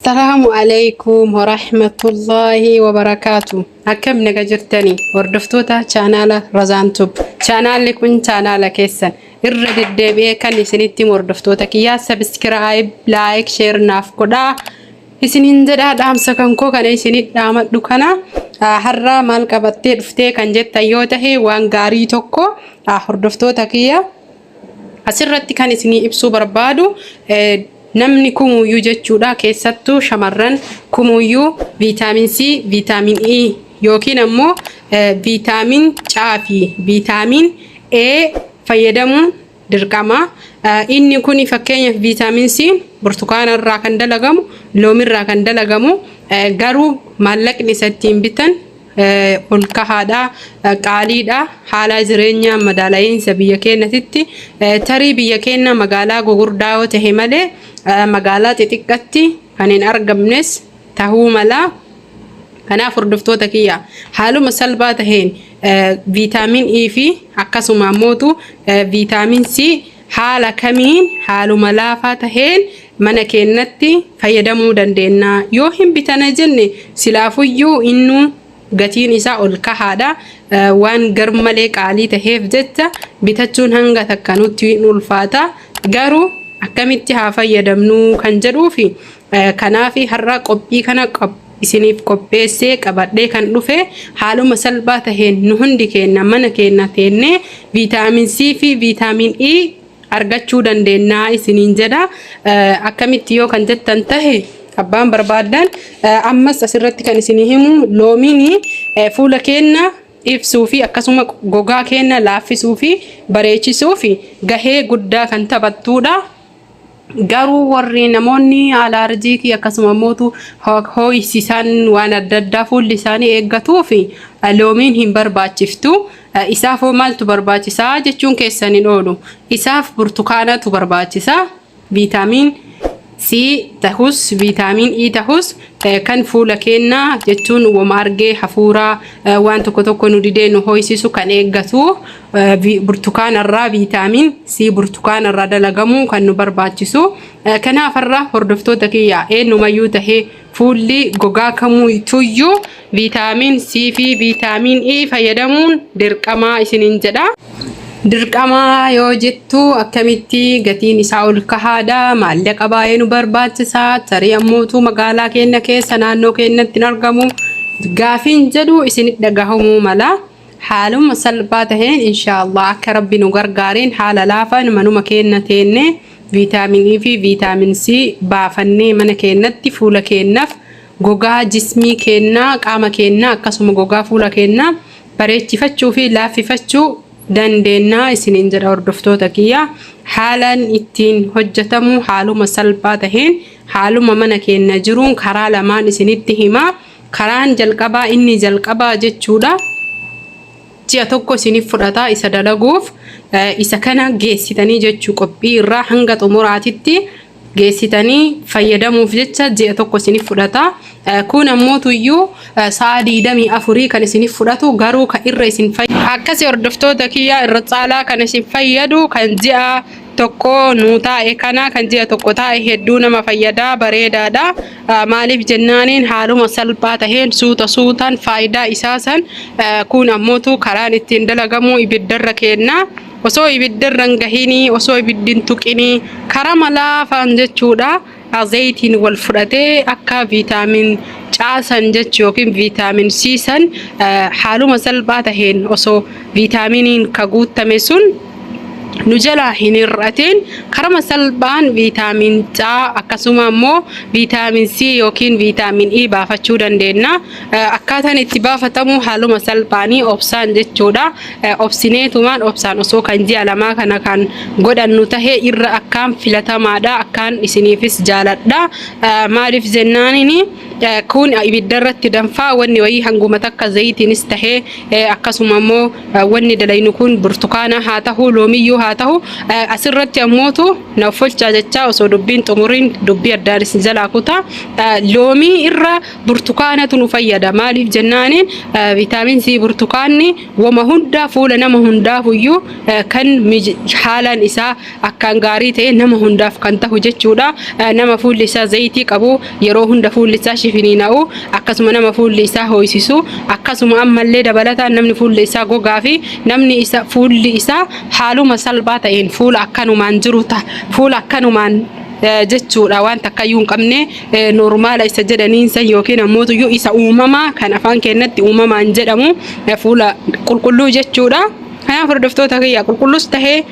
Salaamu alaikum warahmatullaahi wabarakaatu. Akkam naga jirtanii hordoftoota chaanaala Razaan Tub. Chaanaalli kun chaanaala keessan irra deddeebi'ee kan isinitti himu hordoftoota kiyyaa sabiskiraayib, laayik, sheer naaf godhaa. Isiniin jedhaa dhaamsa kan koo kana isinit dhaamadhu kana har'a maal qabattee dhuftee kan jettan yoo tahe waan gaarii tokko hordoftoota kiyya asirratti kan isinii ibsuu barbaadu namni kumuyyuu jechuudha keessattuu shamarran kumuyyuu viitaamin C, viitaamin E yookiin ammoo viitaamin C fi viitaamin E fayyadamuun dirqama. Inni kun fakkeenyaaf viitaamin C burtukaana irraa kan dalagamu, loomirraa kan dalagamu garuu maallaqni isa ittiin bitan ol kahaadha, qaaliidha. Haala jireenya madaala'iinsa biyya keenyatitti tarii biyya keenya magaalaa gugurdaa yoo tahe malee magaalaa xixiqqatti kan hin argamnes tahuu mala. Kanaaf hordoftoota kiyya haaluma salphaa taheen viitaamin E fi akkasuma ammootu viitaamin C haala kamiin haaluma laafaa taheen mana keennatti fayyadamuu dandeenna? Yoo hin bitana jenne silaafuyyuu innuu gatiin isaa ol kahaadha. Waan garmalee qaalii taheef jecha bitachuun hanga takka nutti hin ulfaata. Garuu akkamitti haa fayyadamnuu kan jedhuufi kanaaf har'a qophii kana isiniif qopheessee qabadhee kan dhufe haaluma salphaa taheen nu hundi keenna mana keenna teennee viitaamin C fi viitaamin E argachuu dandeennaa isiniin jedha. Akkamitti yoo kan jettan tahe abbaan barbaaddan ammas asirratti kan isinii himu loomiin fuula keenna ibsuu fi akkasuma gogaa keenna laaffisuu fi bareechisuu fi gahee guddaa kan taphattuudha. Garuu warri namoonni alaarjiikii akkasuma mootu hoo'isisan waan adda addaa fuulli isaanii eeggatuuf loomiin hin barbaachiftu. Isaaf hoo maaltu barbaachisaa jechuun keessan hin oolu. Isaaf burtukaanatu barbaachisa. Viitaamiin C tahus viitaamiin E tahus kan fuula keenna jechuun woma argee hafuuraa waan tokko tokko nu didee nu hoo'isisu kan eeggatu burtukaanarraa viitaamiin C burtukaanarraa dalagamu kan nu barbaachisu. Kanaaf har'a hordoftoota kiyya eenyumayyuu tahee fuulli gogaa kamuutuyyuu viitaamiin C fi viitaamiin E fayyadamuun dirqamaa isiniin jedha. Dirqamaa yoo jettu akkamitti gatiin isaa ol kahaadha, maallaqa baay'ee nu barbaachisa, tarii ammootu magaalaa keenya keessa naannoo keenyatti hin argamu gaafiin jedhu isin dhagahamuu mala. Haaluma salphaa taheen inshaallah akka rabbi nu gargaareen haala laafaan manuma keenna teenne viitaamin E fi viitaamin C baafannee mana keennatti fuula keennaf gogaa jismii keennaa qaama keennaa akkasuma gogaa fuula keennaa bareechifachuu fi laaffifachuu dandeennaa isiniin jedha hordoftoota kiyya. Haalaan ittiin hojjetamu haaluma salphaa taheen haaluma mana keenna jiruun karaa lamaan isinitti hima. Karaan jalqabaa inni jalqabaa jechuudha. Ji'a tokko isiniif fudhata isa dalaguuf isa kana geessitanii jechuu qophii irraa hanga xumuraatitti geessitanii fayyadamuuf jecha ji'a tokko isiniif fudhata. Kun ammoo tuyyuu sa'a 24 kan isiniif fudhatu garuu kan irra isin fayyadu. Akkasi hordoftoota kiyyaa irra caalaa kan isin fayyadu kan ji'a tokko nuu taa'e kana kan ji'a tokko taa'e hedduu nama fayyadaa bareedaadha. Maaliif jennaaniin haaluma salphaa taheen suuta suutaan faayidaa isaa san kun ammootu karaan ittiin dalagamu ibiddarra keenna. Osoo ibiddarra hin gahinii osoo ibiddi hin tuqinii karama laafaan jechuudha. Zayitiin wal fudhatee akka viitaamin caasan jechuu yookiin viitaamin C san haaluma salphaa taheen osoo viitaaminiin ka guuttame sun nu jalaa hin hir'atin karama salphaan viitaamin C akkasuma immoo viitaamin C yookiin viitaamin E baafachuu dandeenya. Akkaataan itti baafatamu haaluma salphaanii obsaan jechuudha. Obsineetumaan obsaan osoo kan ji'a lamaa kana kan godhannu tahe irra akkaan filatamaadha. Akkaan isiniifis jaaladha. Maaliif jennaanini? Kun ibidda irratti danfaa wanni wayii hanguma takka zayitiinis tahee akkasuma immoo wanni dalaynu kun burtukaana haa tahu loomiyyuu haa tahu asirratti ammootu na offolchaa jechaa osoo dubbiin xumuriin dubbii addaan isin jalaa kutaa. Loomii irra burtukaanatu nu fayyada. Maaliif jennaaniin viitaamin C burtukaanni wama hundaa fuula nama hundaafuyyuu kan haalaan isaa akkaan gaarii ta'e nama hundaaf kan tahu jechuudha. Nama fuulli isaa zayitii qabu yeroo hunda fuulli isaa shifiniina'u akkasuma nama fuulli isaa hooysisu akkasuma ammallee dabalataan namni fuulli isaa gogaa fi namni isa fuulli isaa haaluma salphaa ta'een fuula akkanumaan jiru ta fuula akkanumaan jechuudha waan takkayyuu hin qabne noormaala isa jedhaniin san yookiin ammoo isa uumamaa kan afaan keenyatti uumamaan jedhamu fuula qulqulluu jechuudha. Kanaaf hordoftoota kiyya qulqullus tahee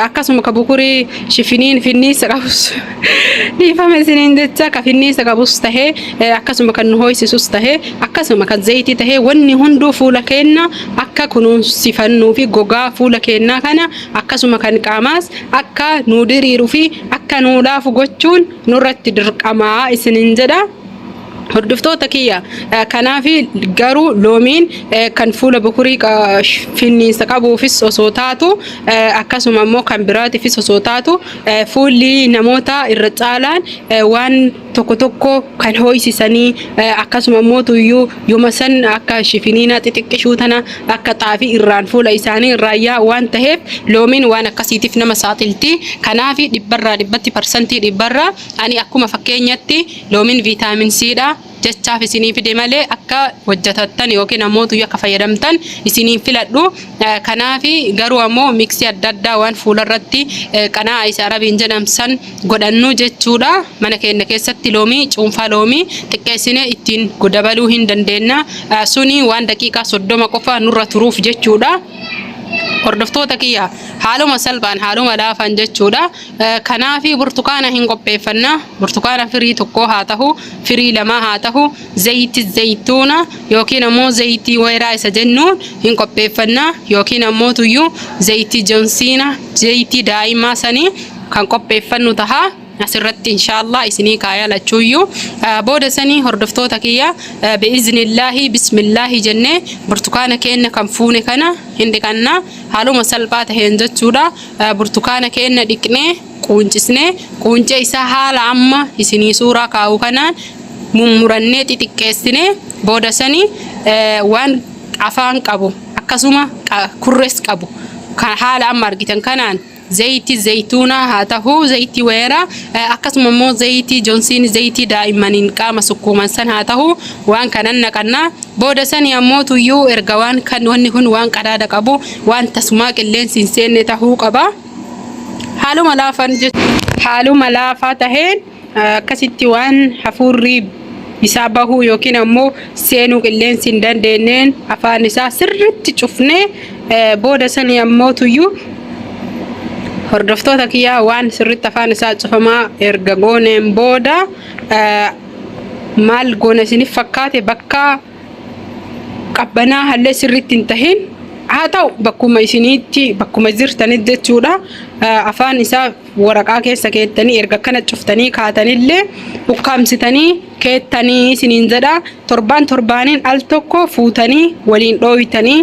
akkasuma ka bukurii shifiniin finniisa qabus dhiifama isiniin jecha ka finniisa qabus tahee akkasuma kan nu hooysisus tahee akkasuma kan zayitii tahee wanni hunduu fuula keenna akka kunuunsifannuu fi gogaa fuula keennaa kana akkasuma kan qaamaas akka nuu diriiru fi akka nuu laafu gochuun nurratti dirqamaa isiniin jedha. Hordoftoota kiyya kanaaf garuu loomiin kan fuula bukurii finniinsa qabuufis osoo taatu akkasuma immoo kan biraatiifis osoo taatu fuulli namoota irra caalaan waan tokko tokko kan hoo'isisanii akkasuma immoo tuyyuu yoma san akka shifiniina xixiqqishuu tana akka xaafii irraan fuula isaanii irraa yaa'u waan taheef loomiin waan akkasiitiif nama saaxilti. Kanaaf dhibbarraa dhibbatti parsantii dhibbarraa ani akkuma fakkeenyatti loomiin viitaamin C dha jechaaf isinii fide malee akka hojjetattan yookiin ammoo tuyyu akka fayyadamtan isiniin filadhu. Kanaaf garuu ammoo miksii adda addaa waan fuularratti qanaa'a isa arabiin jedhamsan godhannu jechuudha. Mana keenya keessatti loomii cuunfaa loomii xiqqeessinee ittiin dabaluu hin dandeenya. Suni waan daqiiqaa 30 qofa nurra turuuf jechuudha. Hordoftoota kiyya haaluma salphaan haaluma laafaan jechuudha. Kanaaf burtukaana hin qopheeffanna. Burtukaana firii tokkoo haa tahu, firii lamaa haa tahu, zayitii zayituuna yookiin ammoo zayitii weeraa isa jennuun hin qopheeffanna yookiin ammoo tuyyuu zayitii jonsiina, zayitii daa'imaa sanii kan qopheeffannu taha. Asirratti inshaallah isinii kaaya lachuuyyuu. Booda sanii hordoftoota kiyya bi'iznillaahi bismillaahi jennee burtukaana keenya kan fuune kana hin dhiqanna. Haaluma salphaa taheen jechuudha. Burtukaana keenna dhiqnee quuncisnee quuncee isaa haala amma isinii suuraa kaa'u kanaan mummurannee xixiqqeessinee booda sanii waan afaan qabu akkasuma kurres qabu kan haala amma argitan kanaan zayitii zayituunaa haa ta'u zayitii weeraa akkasuma immoo zayitii jonsiin zayitii daa'immaniin qaama sukkuuman san haa ta'u waan kanan naqannaa. Booda sani ammoo tuyyuu erga waan kan wanni kun waan qadaada qabu waan tasumaa qilleensi hin seenne tahuu qaba. Haaluma laafaan haaluma laafaa taheen akkasitti waan hafuurri isaa bahuu yookiin ammoo seenuu qilleensi hin dandeenneen afaan isaa sirritti cufnee booda sani ammoo tuyyuu hordoftoota kiyyaa waan sirritti afaan isaa cufamaa erga gooneen booda maal goona isiniif fakkaate bakka qabbanaa hallee sirriitti hin tahin haa ta'u bakkuma isiniitti bakkuma jirtanitti jechuudha afaan isaa waraqaa keessa keettanii erga akkana cuftanii kaatanillee ukkaamsitanii keettanii isiniin jedha torbaan torbaaniin al tokko fuutanii waliin dhooytanii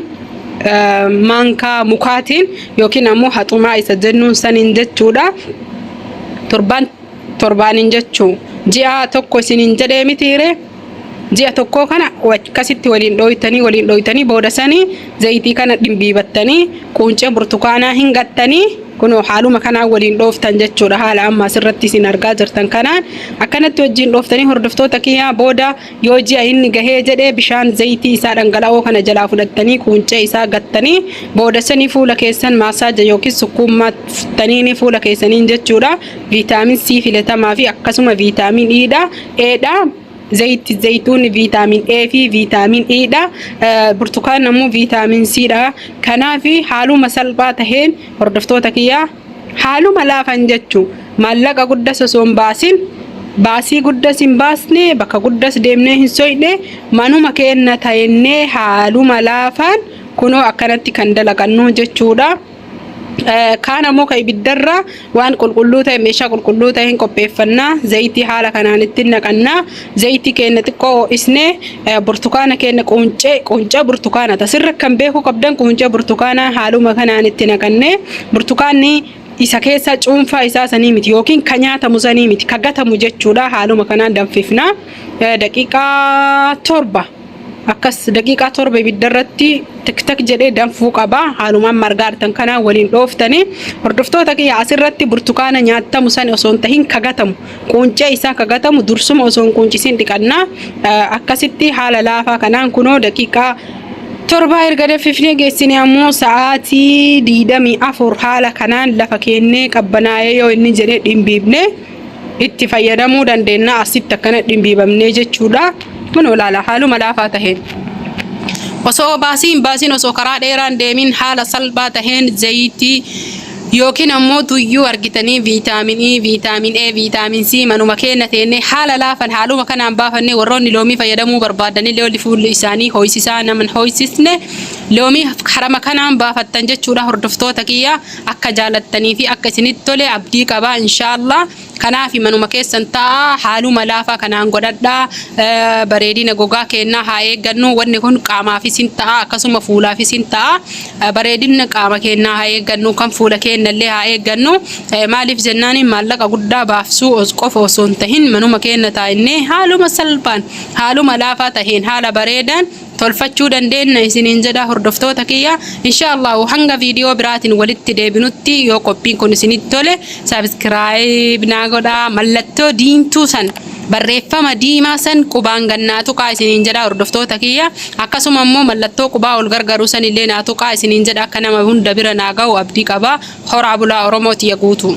maankaa mukaatiin yookiin ammoo haxumaa isa jennuun saniin jechuudha torbaan torbaanin jechuu ji'a tokko isinin jedhee mitiire ji'a tokkoo kana akkasitti waliin dhooytanii waliin dhooytanii booda sanii zayitii kana dhimbiibattanii quuncee burtukaanaa hin gattanii kunoo haaluma kanaan waliin dhooftan jechuudha haala amma asirratti isin argaa jirtan kanaan akkanatti wajjin dhooftanii hordoftoota kiyyaa booda yoo ji'a inni gahee jedhee bishaan zayitii isaa dhangala'oo kana jalaa fudhattanii quuncee isaa gattanii booda sanii fuula keessan maasaaja yookiin sukkuummattaniini fuula keessaniin jechuudha. Viitaamin C filatamaa fi akkasuma viitaamin E dha. E dha. Zayitti zayituunni viitaamin A fi viitaamin E dha. Burtukaan ammoo viitaamin C dha. Kanaaf haaluma salphaa taheen hordoftoota kiyyaa haaluma laafan jechuu maallaqa guddas osoo hin baasin baasii guddas hin baasne bakka guddas deemnee hin soyne manuma keenna taennee haaluma laafaan kunoo akkanatti kan dalaqannu jechuudha. Kaan ammoo ka ibiddarra waan qulqulluu ta'e meeshaa qulqulluu ta'een qopheeffannaa. Zayitii haala kanaan itti naqannaa. Zayitii keenya xiqqoo ho'isnee burtukaana keenya quncee quncee burtukaana tasirra kan beekuu qabdan quncee burtukaanaa haaluma kanaan itti naqannee burtukaanni isa keessa cuunfaa isaa sanii miti yookiin ka nyaatamu sanii miti ka gatamu jechuudha. Haaluma kanaan danfifna. Daqiiqaa 7 akkas daqiiqaa 7 ibidda irratti tiktak jedhee danfuu qaba. Haalumaan margaa artan kanaa waliin dhooftanii hordoftoota kiyya asirratti burtukaana nyaatamu san osoo hin tahin kagatamu quuncee isaa kagatamu dursuma osoo hin quuncisiin dhiqannaa. Akkasitti haala laafaa kanaan kunoo daqiiqaa 7 erga danfifnee geessine ammoo sa'aatii 24 haala kanaan lafa keennee qabbanaa'ee yoo inni jedhee dhimbiibne itti fayyadamuu dandeenya. Asitti akkana dhimbiibamnee jechuudha. Kun olaala haaluma laafaa taheen. Osoo baasiin baasiin osoo karaa dheeraan deemin haala salphaa taheen zayitii yookiin ammoo tuyyuu argitanii viitaamin E, viitaamin A, viitaamin C manuma keenya teennee haala laafan haaluma kanaan baafannee warroonni loomii fayyadamuu barbaadanillee olli fuulli isaanii hoysisaa naman hoysisne loomii harama kanaan baafattan jechuudha. Hordoftoota kiyya akka jaalattanii fi akka isinitti tole abdii qaba inshaallah. Kanaaf manuma keessan taa'aa haaluma laafaa kanaan godhadhaa. Bareedina gogaa keennaa haa eeggannu. Wanni kun qaamaafis hin ta'a akkasuma fuulaafis hin ta'a. Bareedina qaama keennaa haa eeggannu kan fuula keennallee haa eeggannu. Maaliif jennaan maallaqa guddaa baafsuu qofa osoo hin tahin manuma keenna taa'innee haaluma salphaan haaluma laafaa taheen haala bareedaan tolfachuu dandeenna isiniin jedha hordoftoota kiyya. Insha Allahu hanga viidiyoo biraatiin walitti deebinutti yoo qophiin kun isinitti tole sabiskiraayib naa godhaa mallattoo diimtuu san barreeffama diimaa san qubaan gannaa tuqaa isiniin jedha hordoftoota kiyya. Akkasuma immoo mallattoo qubaa ol gargaruu san illee naa tuqaa isiniin jedha akka nama hunda bira naa ga'u abdii qaba. Horaa bulaa Oromoo tiyya guutuu.